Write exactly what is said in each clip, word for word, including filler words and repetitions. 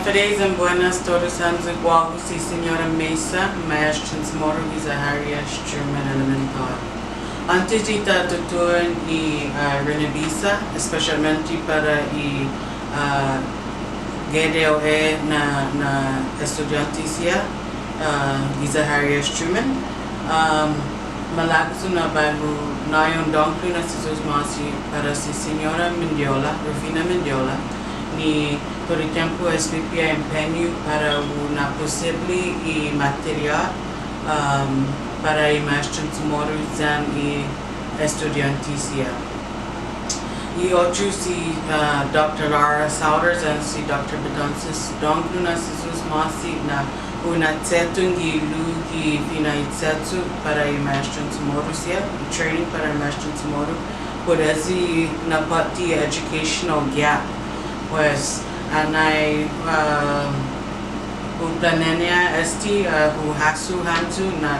Buenas tardes yan buenas todus hamyo. Guåhu si Siñora Mesa, Ma'estran Chamoru giya Harry S. Truman Elementary. Åntes di ta tutuhon i, ah, rinibisa, espesiatmente para i, ah, G D O E na, na estudiånte siha, ah, giya Harry S. Truman. Um, malago' yu' na bai hu nå'i un dångkolo na si Yu'os ma'åse' para si Siñora Mendiola, Rufina Mendiola, ni todu i tiempo este hu empeñu para u na'posipble i materiåt, um, para i Ma'estran Chamoru yan i estudiånte siha. I otro si, ah, Doktor Laura Souders yan si Doktor Betances, dångkolo na si Yu'os ma'åse' na hu na'chetton gi ilek-hu gi fina'che'cho' para i Ma'estran Chamoru siha, training para i Ma'estran Chamoru, put este na påtte educational gap. Pues, anai, ah, hu planeha este, ah, hu hasso hamyo na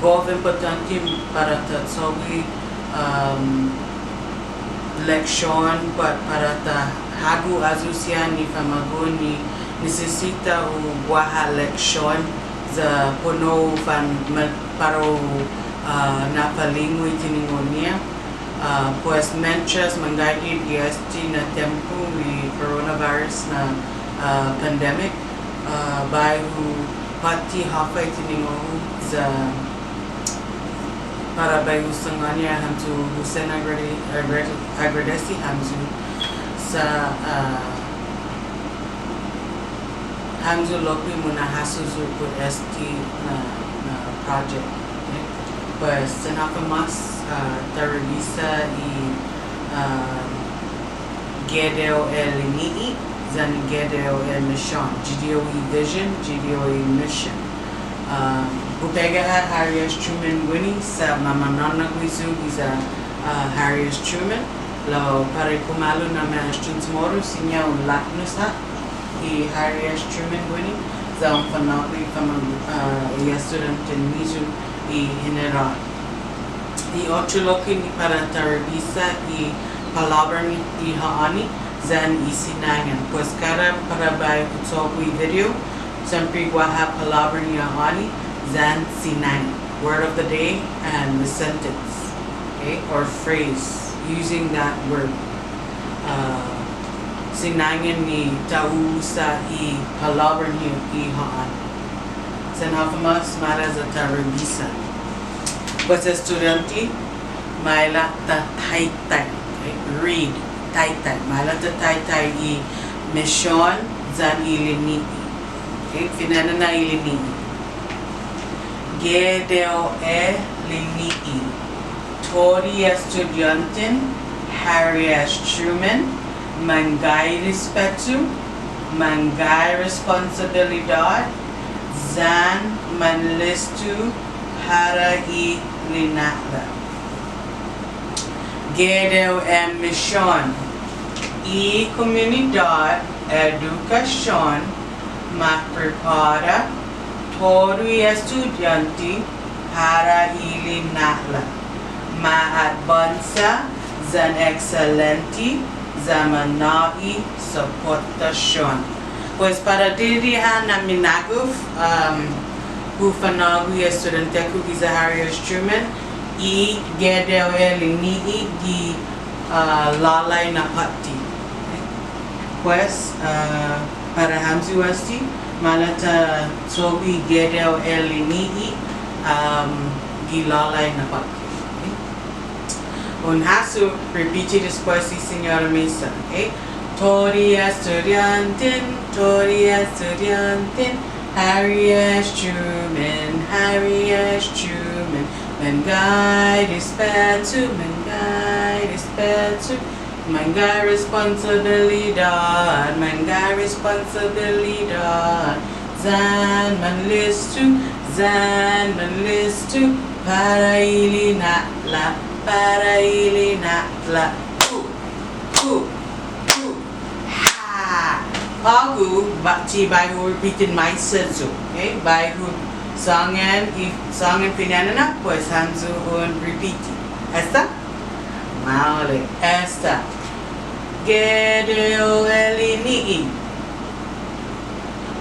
gof impottånte para ta cho'gue, um, leksion, pa-, para ta hago' ayu siha ni famagu'on ni nisisita u guaha leksion ya para u fan-, ma-, para u, ah, na'falingu i tiningo'-ña. Ah, pues, mientras manggaige gi este na tiempo i coronavirus na, ah, pandemic, ah, bai hu påtte håfa i tiningo'-hu ya para bai hu sangåni hamyo, hu sen agrade-, agrade-, agradesi hamyo sa', ah, hamyo lokkue' muna'hasso yu' put este na, na project. Okay? Pues, sen håfa mås, ah, ta ribisa i, ah, G D O E lini'e', yan G D O E mission, G D O E vision, G D O E mission. Um, hu pega' ha' Harry S. Truman guini sa' mamana'gue yu' giya, uh, Harry S. Truman, lao para i pumalu na Ma'estran Chamoru siña un laknos ha' i Harry S. Truman guini, ya un fa'nå'gue i fama-, uh, i estudiånte-miyu i hineråt. I otro lokkue' ni para ta ribisa i palåbran i ha'åni yan i sinangan. Pues kada para bai hu cho'gue video, siempre guaha palåbran i ha'åni yan sinangan. Word of the day and the sentence, okay, or phrase using that word. Ah, sinangan ni ta u'usa i palåbran i, i ha'åni. Sen håfa mås, maila' ya ta ribisa. Pues estudiånte, maila' ta taitai, okay? Read, taitai. Maila' ta taitai i mision yan i lini'e'. Okay? Fine'nana i lini'e'. G D O E lini'e'. Todu i estudiånten Harry S. Truman, manggai respetu, manggai responsabilidåt, yan manlistu para i lina'la'. G D O E mission, i komunidåt edukasion, ma prepara todu i estudiånte para i lina'la', ma atbånsa yan ekselente ya ma nå'i sopottasion. Pues para diriha na minagof, um, hu fa'nå'gue i estudiånte-ku giya Harry S. Truman, i G D O E lini'e' gi, uh, lålai na påtte. Pues, uh, para hamyo este, maila' ta cho'gue G D O E lini'e', um, gi lålai na påtte. Un hasso, ripiti despues si Siñora Mesa, okay? Todu i estudiånten, todu i estudiånten, Harry S. Truman, Harry S. Truman, manggai respetu, manggai respetu, manggai responsabilidåt, manggai responsabilidåt, yan manlistu, yan manlistu, para i lina'la', para i lina'la'. Ku, ku, ku. Ha. På'go, bai, ti bai hu repeat maisa yu', okay? Bai hu sångan, i sångan fine'nana, pues hamyo un repeat. Esta? Maolek. Esta. G D O E lini'e'.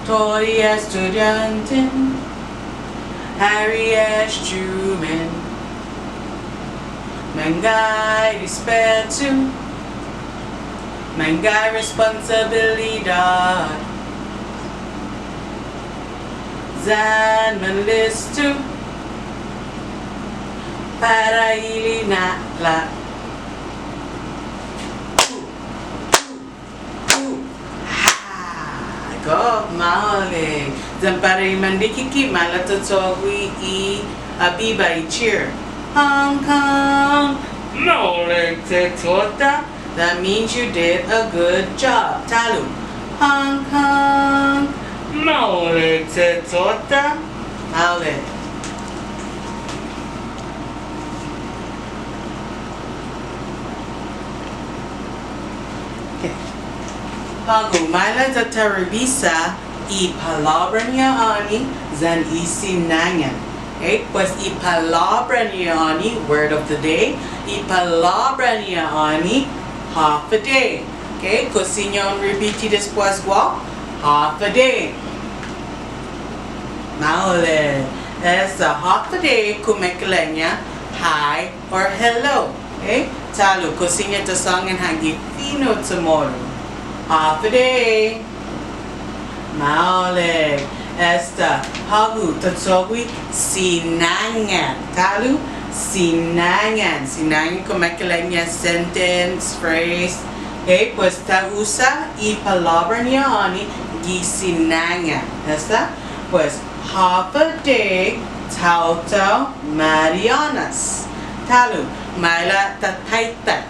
Todu i estudiånten, Harry S. Truman, manggai respetu, manggai responsabilidåt, yan manlistu para i lina'la'. Ha, gof maolek. Yan para i mandikiki', maila' ta cho'gue i abiba, i cheer. Hong Kong. Maolek, Tetota. That means you did a good job. Ta'lo. Hong Kong. Maolek, Tetota. Maolek. Okay. På'go, maila' ta ribisa i palåbra ni ha'åni yan i sinangan. Okay, pues i palåbra ni ha'åni, word of the day, i palåbra ni ha'åni, håfa adai. Okay, kao siña un ripiti despues guåhu, håfa adai. Maolek. Esta, håfa adai kumekeilek-ña hi or hello. Okay? Ta'lo, kao siña ta sångan gi fino' CHamoru. Håfa adai. Maolek. Esta, på'go ta cho'gue sinangan. Ta'lo, sinangan. Sinangan kumekeilek-ña sentence, phrase. Okay, pues ta usa i palåbra ni ha'åni gi sinangan. Esta, pues, håfa adai taotao Marianas. Ta'lo, maila' ta taitai.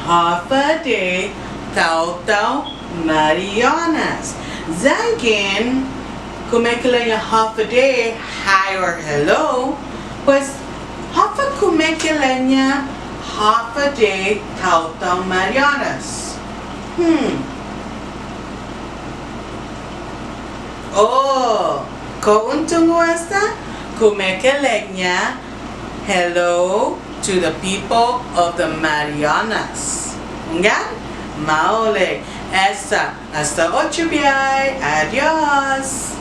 Håfa adai taotao Marianas. Yanggen kumekeilek-ña håfa adai, hi or hello. Pues, håfa kumekeilek-ña håfa adai taotao Marianas. Hmm. Oh, kao un tungo' esta? Kumekeilek-ña, hello to the people of the Marianas. Hunggan? Maolek. Esta, asta otro biåhi. Adios.